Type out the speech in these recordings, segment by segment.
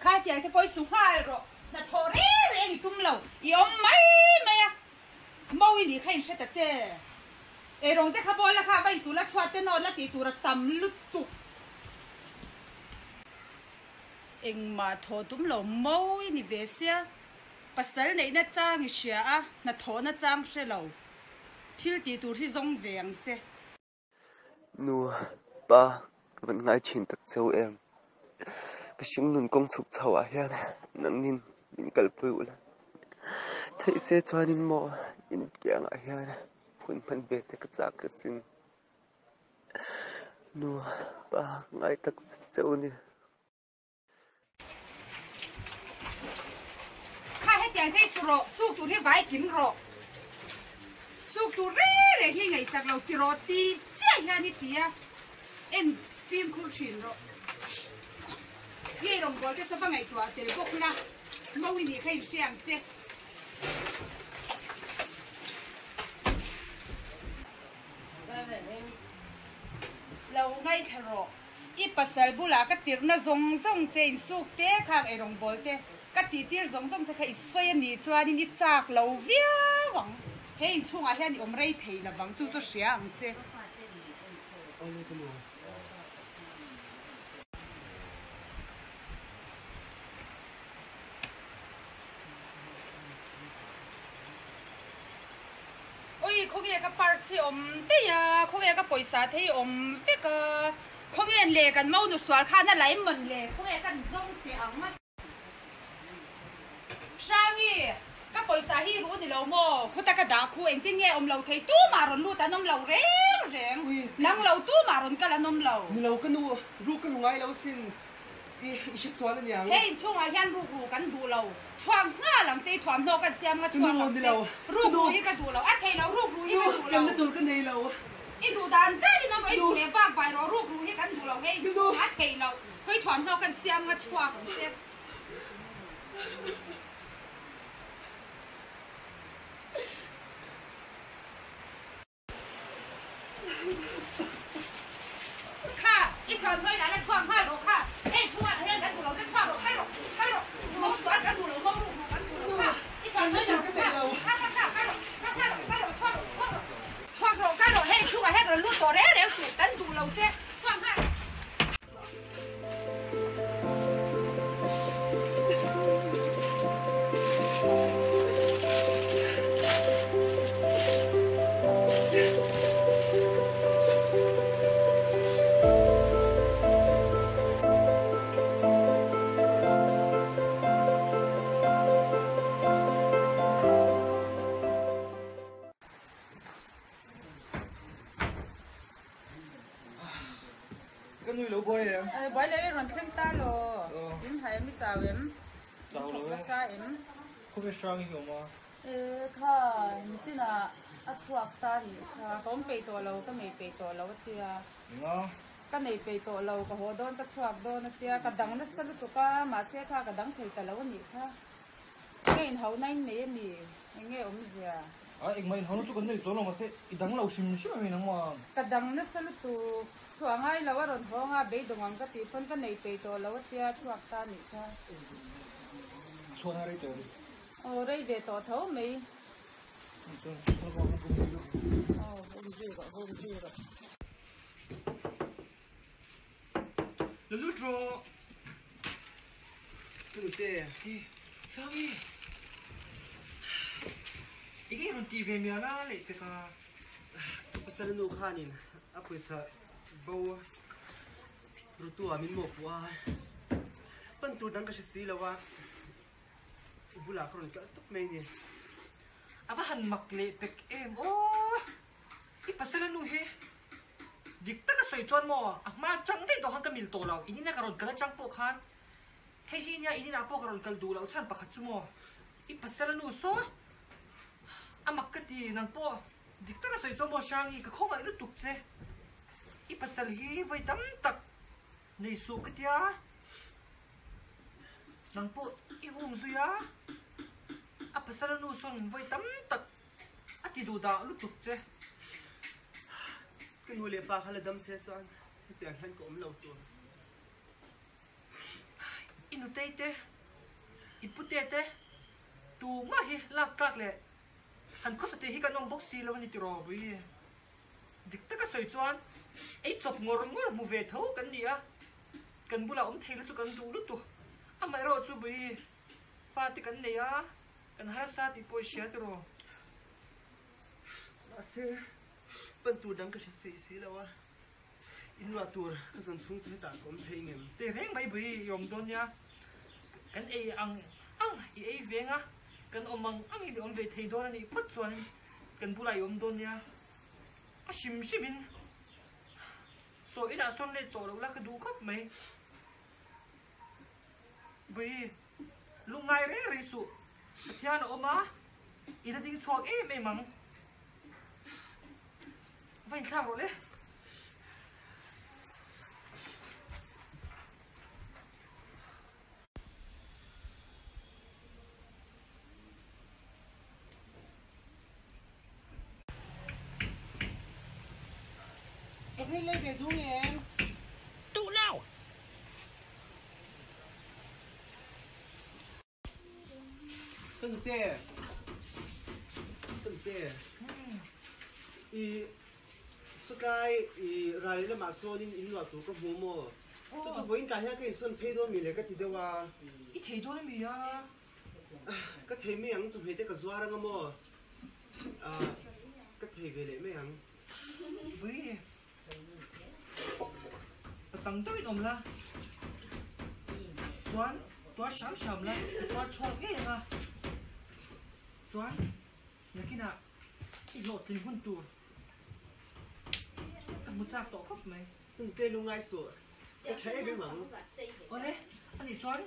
Kha hetiang te pawh i su nghal rawh. Hnathawh reng reng i tum lo. I awm mai mai a. Mawi nih kha in hre ta che. Eirawng te kha bawla kha va insul a chhuat te nawt la tih tur a tam lutuk. Engmah thawh tum lo mawi ni ve sia. Pasal neihna chang i hria a, hnathawhna chang hre lo. Thil tih tur hi zawng ve ang che. Nu, pa, ka van ngai thin tak cheu em? Ka hringnun kawng chhuk chho ah hian nangnin min kalpui ulh a, theih se chuanin maw intiang ah hian hun hman ve te ka chak ka sin. Nu, pa, ngai tak cheu ni. Kha hetiang te hi su rawh, suk tur hi vai kim rawh. Suk tur reng reng hi ngaihsak lo ti rawh ti chiah hian i ti a, en fimkhur thin rawh. Hei rawngbâwl te sava ngaihtuah tel bawk la, Mawi nih kha inhre ang che. Lo ngaithla rawh. I pasal bulah ka tirhna zawng zawng che insuk te khang ei rawngbâwl te ka tihtir zawng zawng che kha i sawi a nih chuanin i châk lo viau ang. He inchhungah hian i awm rei thei lo vang, chu chu hria ang che. Oi khawnge ka purse hi awm daih a, khawnge ka pawisa te hi awm vek a, khawnge le kan monu sual khan a lai mawn le, khawnge kan zawng teh ang a. Hrangi, ka pawisa hi ruh ni lo maw, khuta ka dah khu engtin nge awm lo thei tumah rawn lut an awm lo reng reng, nang lo tumah rawn kal an awm lo. Ni lo ka nu, ruh ka ru ngai lo sin. I i hre sual a niang. He inchhungah hian rukru kan duh lo. Chhuak nghal ang che i thuamhnaw kan siam nga chhuak ang che. Rukru hi ka duh lo. A thei lo rukru hi ka duh lo. Kalna tur ka nei lo. I duh dan danin awm rawh i duh leh vak vai rawh rukru hi kan duh lo he inchhungah a thei lo. Khawi thuamhnaw kan siam nga chhuak ang che. Kha, i khan hnuai lah la chhuak nghal rawh kha. Hei chhungah hian kan duh lo te chhuak rawh, kal rawh, kal rawh. Mo sual kan duh lo, mo ruh ruh kan duh lo kha. I khan hnuai lah kha, kha kha kha, kal rawh, kha kha rawh, kal rawh, chhuak rawh, chhuak rawh. Chhuak rawh, kal rawh, hei chhungah hian rawn lut tawh reng reng suh, kan duh lo che, chhuak nghal. Ka nui lo buai em? Buai lo e rawn thleng ta lo. In ha em i chau em? Chau lo e. Nasa em? Khawvel hrang hi awm a. E kha nichinah a chhuak ta nih kha. Ka awm peih tawh lo, ka nei peih tawh lo a tia. Enga? Ka nei peih tawh lo, ka haw dawn ka chhuak dawn a tia. Ka dang nasa lutuk a, mahse kha ka dang thei ta lo a nih kha. Nge inhauhna in nei a mi? Enge awmzia? A engmah inhauhna chu kan nei chuang lo mahse i dang lo hrim hrim a mi nangmah. Ka dang nasa lutuk. Chhuah ngai lo a rawn hawng a, beidawng ang ka tih pawn ka nei peih tawh lo a tia chhuak ta nih kha. Chhuahna rei tawh em? Aw rei ve tawh tho mai. Chuan chhuahna vang khan ka hmu Aw hum zui rawh hum zui rawh. La lut rawh. Ka nute hi Sangi. Enge i rawn tih ve mial a leh pek a. Pasal nu khanin a pawisa bo rutu ah min mawhpuh a, pan tur dang ka hre si lo a, i bulah ka rawn kalh tawp mai ni. A va han mak leh pek em aw! I pasal nu hi dik taka sawi chuan maw a hma chang daih tawh khan ka mil tawh lo, in ina ka rawn kal atang pawh khan hei hi nia in inah pawh ka rawn kal duh loh chhan pakhat chu maw i pasal nu saw a mak ka ti nang pawh dik taka sawi chuan maw Hrangi ka khawngaih lutuk che i pasal hi vawi tam tak nei suh ka tia nang pawh i um zui a a pasal nu sawn vawi tam tak A ti duh dah lutuk che. Ka nu leh pa kha la dam se chuan hetiang hian ka awm lo tur. I nute. patei te, i pute te, tumah hi lak tlak leh han khawsa tih hi kan awm bawk si lo a ni tiraw Bui? Dik taka sawi chuan ei chawp ngawr ngawr hmu ve tho kan ni a, kan bulah awm thei lutuk kan duh lutuk. Amaherawhchu Bui, fate kan nei a, kan harsa tih pawh i hria tiraw? Mahse, pan tur dang ka hre si si lo a, in luah tur ka zawn chhung chu hetah ka awm thei ngem. Tih reng mai bui i awm dawn nia, kan ei ang ang i ei veng a, kan awm ang ang in i awm ve thei dawn a nih phawt chuan kan bulah i awm dawn nia. A hrim hrim in saw inah sawn let tawh loh la ka duh khawp mai. Bui, lungngai reng reng suh, Pathian a awm a, i la ding chhuak em em ang. Va inthlak rawh le. Chawhmeh lei ve duh ngem? Duh lo. Ka nute, ka nute, i sawtlai i ral lamah sawnin in luah tur ka hmu maw? Chu chu vawiin tlai hian ka insawn phei dawn mi le ka ti deuh a. I thei dawn a mi a? Ka thei mai ang, chawhmeh te ka zuar anga maw? Ka thei ve leh mai ang. Vui. Pachang deuhin awm la. Chuan tuar hram hram la, ka tuar chhuak ngei anga. Chuan nakinah i hlawhtling hun tur ka hmu chak tawh khawp mai. Hungte lungngai suh, ka tha em em ang. Awle, ani chuan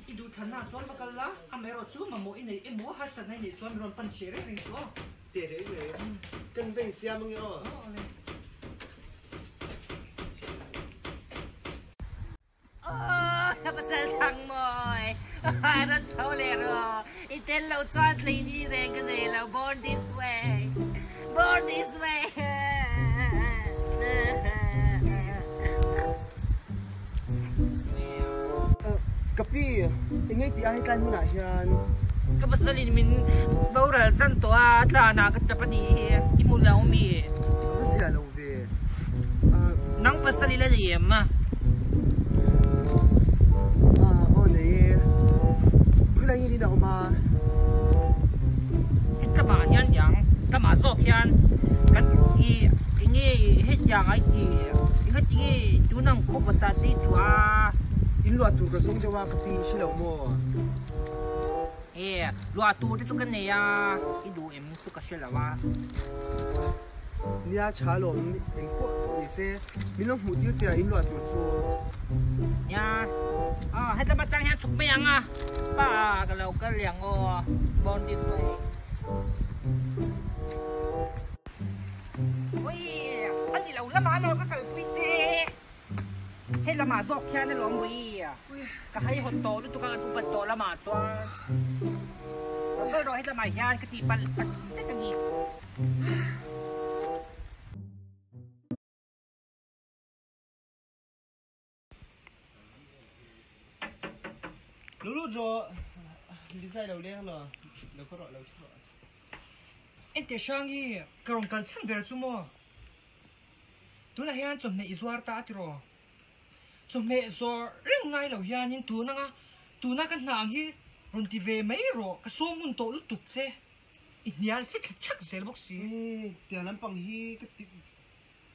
i duhthlanna chuan va kal la, amaherawh chu mamawh i neih emaw harsatna i neih chuan mi rawn pan hreh reng reng suh aw. Teh reng reng, kan va insiam ange aw. Awle. Aw, pasal thang mawi, rawn tho leh rawh, i tel loh chuan tleini reng ka nei lo, born this way, born this way. Ka pi, eng nge tih a hetlai hmunah hian? Ka pasalin min boral zan tawh a, tlanah ka tap a nih hi, i hmu lo mi? A va zia lo ve. Nang pasal ila nei em a? Aw nei e. Khawilai nge in a awm a? He tlamah hian niang, tlamah zawk hian kan i enge hetiang ai ti enga ti nge tun ang khaw vawtah te chu a? In luah tur ka zawng deuh a ka pi i hre lo maw? E luah tur te chu ka nei a, i duh em chu ka hre lo a. Nia tha lawm eng pawh ni se min lo hmuh tir tia in luah tur chu. Nia aw hetlama tang hian chhuk mai ang a pa ka lo kal leh ang aw born this way. Ui a ni lo lamah alawm ka kalpui che hei lamah zawk hian alawm ui ka haihawt tawh lutuk a ka duh bat tawh lamah chuan lo kal rawh hetlama hian ka tihpalh tak zet a ni. Lo lut rawh, Lizai lo leng lo, lo khaw rawh, lo thu rawh. Ente hrang hi ka rawn kal chhan ber chu maw? Tunah hian chawhmeh i zuar ta a ti raw? Chawhmeh zawr reng ngai lo hianin tun anga tuna ka hna ang hi rawn ti ve mai rawh, ka sawm hun tawh lutuk che. I hnial fit thla chak zel bawk si. Ui, tiang lampang hi ka ti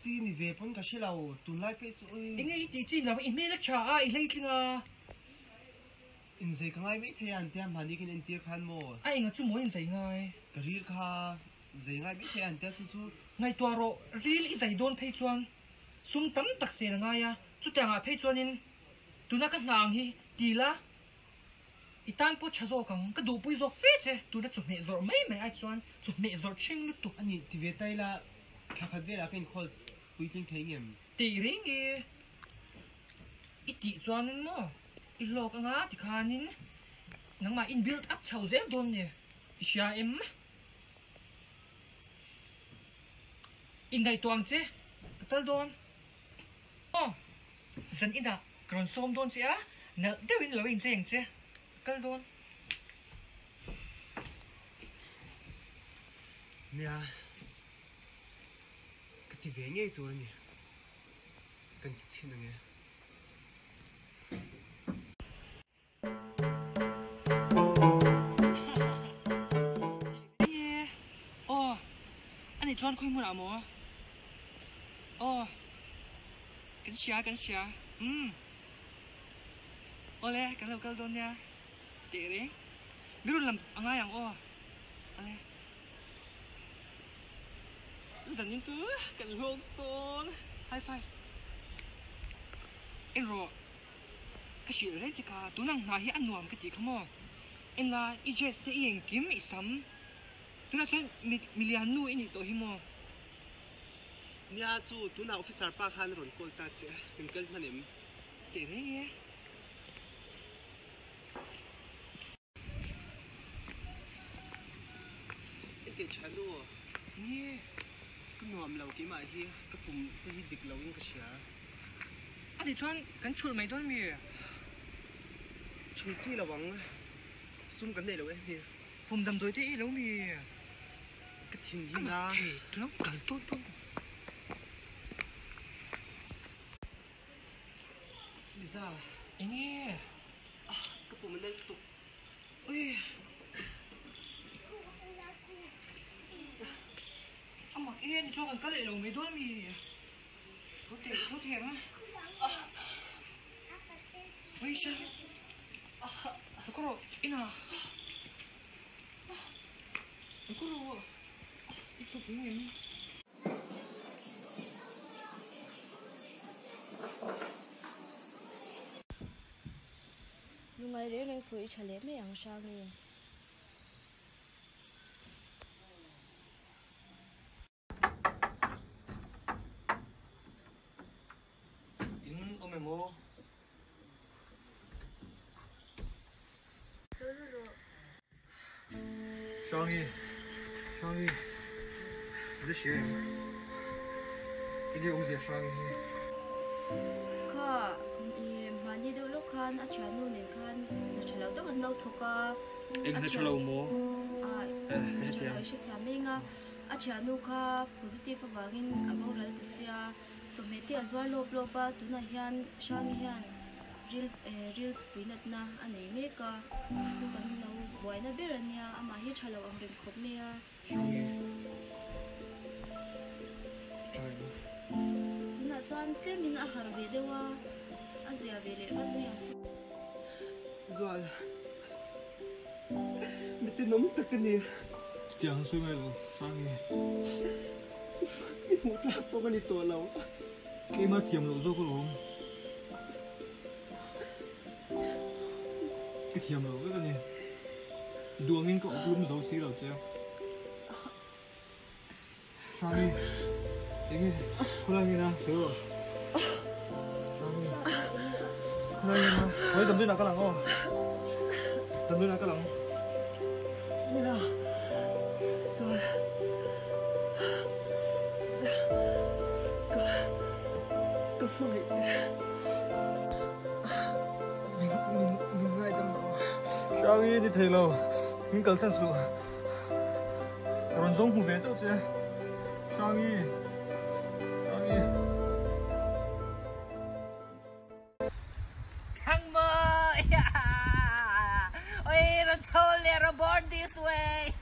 chi ni ve pawn ka hre lo, tunlai phei chu ui. Enge i tih chi ni lo, i hmel a tha a, i hleitling a. Inzei ka ngai mai thei a, an tia mahni khan entir khan maw? A enga chu maw inzei ngai? Ka ril kha zei ngai mai thei a, an tia chu chu. Ngaihtuah rawh, ril i zai dawn phei chuan sum tam tak sel a ngai a, chutiangah phei chuanin tuna ka hna ang hi ti la. I tan pawh tha zawk ang, ka duhpui zawk fe che, tuna chawhmeh zawrh mai mai ai chuan chawhmeh zawrh ṭhing lutuk. A nih ti ve ta ila, thla khat velah ka inkhawl puitling thei ngem? Tih reng i, i tih chuanin maw i hlawk anga tikhanin nangmah in build up chho zel dawn ni, i hria em? I ngaihtuah ang che, ka tal dawn. Aw, zan inah ka rawn sawm dawn che a. Nalh deuhin lo inchei ang che. Kal dawn. Nia, ka ti ve ngei tur a ni. Kan ti chhin ang e. Aw, ani chuan khawi hmunah maw? Aw, kan hria, kan hria. Umm. Awle, kan lo kal dawn nia. Teh reng. Mi rawn lam a ngai ang aw. Awle. Zanin chu kan hlawk dawn. High five. En rawh. Ka hrilh reng tika tunang hna hi a nuam ka tih kha maw? Engla i dress te i engkim i sam tunah chuan mi milian nu i nih tawh hi maw? Nia chu tunah officer pa khan a rawn call ta che a, kan kal hman em? Teh reng e. Engteh tha nu? Nge ka nuam lo keimah hi ka pum te hi dik lo in ka hria. A nih chuan kan chhulh mai dawn mi? Chhulh chi lo ang, sum kan nei lo em hi. Pum damdawi te i lo mi? Ka thin hi na. A thei lo kal dawn dawn. Liza. Enge? Ka pum a nal lutuk. Ui. A mak e, ni chuan kan kal leh lo mai dawn mi? Tho teh, tho thei ang a. Ui sha. Ka rawh, ina. Ka rawh. I tluk eng em? Lungai reng reng sawi i tha leh mai ang Hrangi. In awm em aw? Hrangi, Hrangi, i la hria em? Enge awmzia Hrangi hi? Kha, i mahni deuh lawk khan a thiannu nen khan hna tha lo tak an lo thawk a. Eng hna tha lo maw? A, hna tha lo i hrethiam eng a, a thiannu kha positive avangin a boral ta sia. Chawhmeh te a zuar lawp lawp a, tunah hian Hrangi hian ril ril pui natna a nei mek a, chu kan lo buaina ber a nia, amah hi tha lo ang reng khawp mai a. Hrangi tha em? Tunah chuan tlemin a harh ve deuh a, a zia ve leh vat mai ang chu. Zual, mi tenawm tak a ni. Chutiang sawi ngai lo, Hrangi. I hmuh tlak pawh ka ni tawh lo. Keimah thiam loh zawk alawm. Ka thiam loh vek a ni. Duangin ka awk lum zo si lo che. Hrangi, enge khawlai nge na sawi rawh. Hrangi, khawlai nge na. Khawi damdawi nak ka lang aw. Damdawi nak ka lang. Nila, chuan ka ka hmangaih che. Min min min ngaidam rawh. Hrangi ni thei lo, min kalsan suh. Ka rawn zawng hmu ve chauh che. Hrangi, Hrangi. Thangmawi Oi rawn tho leh rawh born this way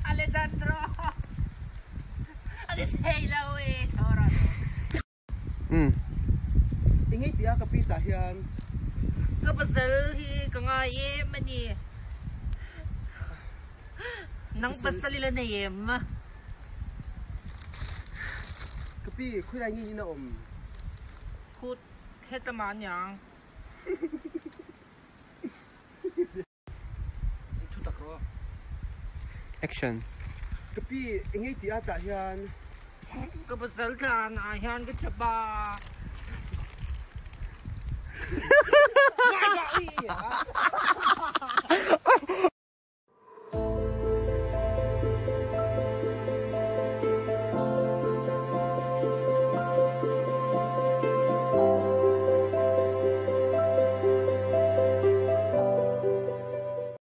Alejandro A ni thei lo e tho rawh Umm engei tia ka pi tah hian. Ka pasal hi ka ngai em a ni. Nang pasal i la nei em? Ka pi khawilai nge in a awm? Khut khet a mah aniang. Thu tak rawh. Action. Ka pi engei tih a tah hian. Ka pasal tlan ah hian ka chap a.